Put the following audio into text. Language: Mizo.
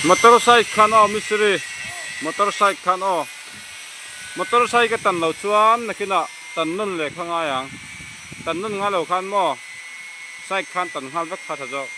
Motor side khan aw mistiri motor side khan aw motor side ka tan loh chuan nakinah tan nawn leh kha ngai ang tan nawn ngai lo khan maw side khan tan nghal vek kha tha zawk.